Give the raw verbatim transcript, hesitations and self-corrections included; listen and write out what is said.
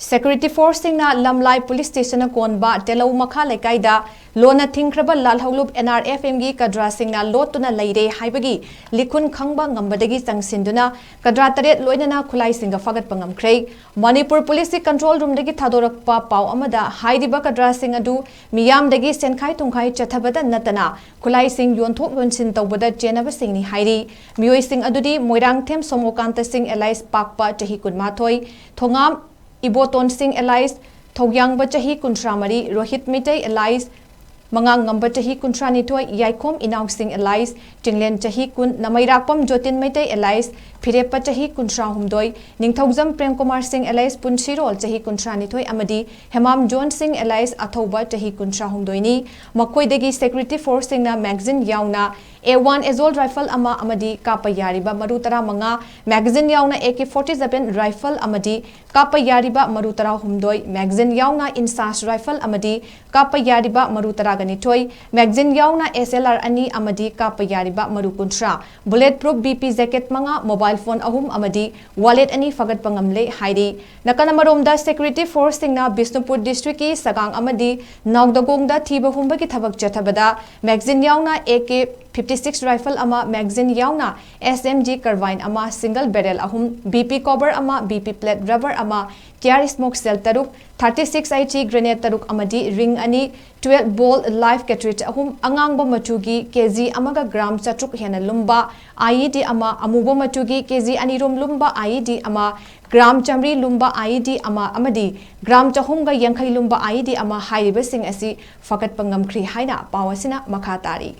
Security forceꯁꯤꯡꯅ ꯂꯝꯂꯥꯏ police stationꯅ ꯀꯣꯟꯕ ꯇꯦꯂꯧ ꯃꯈꯥ ꯂꯩꯀꯥꯏꯗ ꯂꯣꯟꯅ ꯊꯤꯡꯈ꯭ꯔꯕ ꯂꯥꯜꯍꯧꯂꯨꯞ NRFMꯒꯤ ꯀꯗ꯭ꯔꯥꯁꯤꯡꯅ ꯂꯣꯠꯇꯨꯅ ꯂꯩꯔꯦ ꯍꯥꯏꯕꯒꯤ ꯂꯤꯈꯨꯟ ꯈꯪꯕ ꯉꯝꯕꯗꯒꯤ ꯆꯪꯁꯤꯟꯗꯨꯅ ꯀꯗ꯭ꯔꯥ ꯇꯔꯦꯠ ꯂꯣꯏꯅꯅ ꯈꯨꯠꯂꯥꯏꯁꯤꯡꯒ ꯐꯥꯒꯠꯄ ꯉꯝꯈ꯭ꯔꯦ꯫ ꯃꯅꯤꯄꯨꯔ policeꯀꯤ control roomꯗꯒꯤ ꯊꯥꯗꯣꯔꯛꯄ ꯄꯥꯎ ꯑꯃꯗ ꯍꯥꯏꯔꯤꯕ ꯀꯗ꯭ꯔꯥꯁꯤꯡ ꯑꯗꯨ ꯃꯤꯌꯥꯝꯗꯒꯤ ꯁꯦꯟꯈꯥꯏ ꯊꯨꯝꯈꯥꯏ ꯆꯠꯊꯕꯗ ꯅꯠꯇꯅ ꯈꯨꯠꯂꯥꯏꯁꯤꯡ ꯌꯣꯟꯊꯣꯛ ꯌꯣꯟꯁꯤꯟ ꯇꯧꯕꯗ ꯆꯦꯟꯅꯕꯁꯤꯡꯅꯤ ꯍꯥꯏꯔꯤ꯫ ꯃꯤꯑꯣꯏꯁꯤꯡ ꯑꯗꯨꯗꯤ ꯃꯣꯏꯔꯥꯡꯊꯦꯝ ꯁꯣꯃꯣꯀꯥꯟꯇ ꯁꯤꯡ alias ꯄꯥꯛꯄ ꯆꯍꯤ ꯀꯨꯟꯃꯥꯊꯣꯏ, ꯊꯣꯉꯥꯝ ꯏꯕꯣꯇꯣꯟ ꯁꯤꯡ alias ꯊꯧꯌꯥꯡꯕ ꯆꯍꯤ ꯀꯨꯟꯊ꯭ꯔꯥ ꯃꯔꯤ, ꯔꯣꯍꯤꯠ ꯃꯩꯇꯩ alias ꯃꯉꯥꯡꯉꯝꯕ ꯆꯍꯤ ꯀꯨꯟꯊ꯭ꯔꯥ ꯅꯤꯊꯣꯏ, ꯌꯥꯏꯈꯣꯝ ꯏꯅꯥꯎ ꯁꯤꯡ alias ꯆꯤꯡꯂꯦꯟ ꯆꯍꯤ ꯀꯨꯟ, ꯅꯃꯩꯔꯥꯛꯄꯝ ꯖꯣꯇꯤꯟ ꯃꯩꯇꯩ alias ꯐꯤꯔꯦꯞꯄ ꯆꯍꯤ ꯀꯨꯟꯊ꯭ꯔꯥ ꯍꯨꯝꯗꯣꯏ, ꯅꯤꯡꯊꯧꯖꯝ ꯄ꯭ꯔꯦꯝꯀꯨꯃꯥꯔ ꯁꯤꯡ alias ꯄꯨꯟꯁꯤꯔꯣꯜ ꯆꯍꯤ ꯀꯨꯟꯊ꯭ꯔꯥ ꯅꯤꯊꯣꯏ ꯑꯃꯗꯤ ꯍꯦꯃꯥꯝ ꯖꯣꯟ ꯁꯤꯡ alias ꯑꯊꯧꯕ ꯆꯍꯤ ꯀꯨꯟꯊ꯭ꯔꯥ ꯍꯨꯝꯗꯣꯏꯅꯤ꯫ ꯃꯈꯣꯏꯗꯒꯤ security forceꯁꯤꯡꯅ magazine ꯌꯥꯎꯅ A one Azol rifle ꯑꯃ ꯑꯃꯗꯤ ꯀꯥꯞꯄ ꯌꯥꯔꯤꯕ ꯃꯔꯨ ꯇꯔꯥꯃꯉꯥ, magazine ꯌꯥꯎꯅ AK forty seven rifle ꯑꯃꯗꯤ ꯀꯥꯞꯄ ꯌꯥꯔꯤꯕ ꯃꯔꯨ ꯇꯔꯥꯍꯨꯝꯗꯣꯏ, magazine ꯌꯥꯎꯅ INSAS rifle ꯑꯃꯗꯤ ꯀꯥꯞꯄ ꯌꯥꯔꯤꯕ ꯃꯔꯨ ꯇꯔꯥꯒ ꯅꯤꯊꯣꯏ, magazine ꯌꯥꯎꯅ SLR ꯑꯅꯤ ꯑꯃꯗꯤ ꯀꯥꯞꯄ ꯌꯥꯔꯤꯕ ꯃꯔꯨ ꯀꯨꯟꯊ꯭ꯔꯥ, bullet proof BP jacket ꯃꯉꯥ, mobile phone ꯑꯍꯨꯝ ꯑꯃꯗꯤ wallet ꯑꯅꯤ ꯐꯒꯠꯄ ꯉꯝꯂꯦ ꯍꯥꯏꯔꯤ꯫ ꯅꯥꯀꯜ ꯑꯃꯔꯣꯝꯗ security forceꯁꯤꯡꯅ ꯕꯤꯁꯅꯨꯄꯨꯔ districtꯀꯤ ꯁꯒꯥꯡ ꯑꯃꯗꯤ ꯅꯥꯎꯗꯒꯣꯡꯗ ꯊꯤꯕ ꯍꯨꯝꯕꯒꯤ ꯊꯕꯛ ꯆꯠꯊꯕꯗ magazine ꯌꯥꯎꯅ AK fifty six rifle ꯑꯃ, magazine ꯌꯥꯎꯅ SMG carbine ꯑꯃ, single barrel ꯑꯍꯨꯝ, BP cover ꯑꯃ, BP plate rubber ꯑꯃ, tear smoke shell ꯇꯔꯨꯛ, thirty six IG grenade ꯇꯔꯨꯛ ꯑꯃꯗꯤ ring ꯑꯅꯤ, twelve ball live cartridge ꯑꯍꯨꯝ, ꯑꯉꯥꯡꯕ ꯃꯆꯨꯒꯤ KG ꯑꯃꯒ gram ꯆꯥꯇ꯭ꯔꯨꯛ ꯍꯦꯟꯅ ꯂꯨꯝꯕ IED ꯑꯃ, ꯑꯃꯨꯕ ꯃꯆꯨꯒꯤ KG ꯑꯅꯤ ꯔꯣꯝ ꯂꯨꯝꯕ IED ꯑꯃ, gram ꯆꯥꯃꯔꯤ ꯂꯨꯝꯕ IED ꯑꯃ ꯑꯃꯗꯤ gram ꯆꯍꯨꯝꯒ ꯌꯥꯡꯈꯩ ꯂꯨꯝꯕ IED ꯑꯃ ꯍꯥꯏꯔꯤꯕꯁꯤꯡ ꯑꯁꯤ ꯐꯒꯠꯄ ꯉꯝꯈ꯭ꯔꯤ ꯍꯥꯏꯅ ꯄꯥꯎ ꯑꯁꯤꯅ ꯃꯈꯥ ꯇꯥꯔꯤ꯫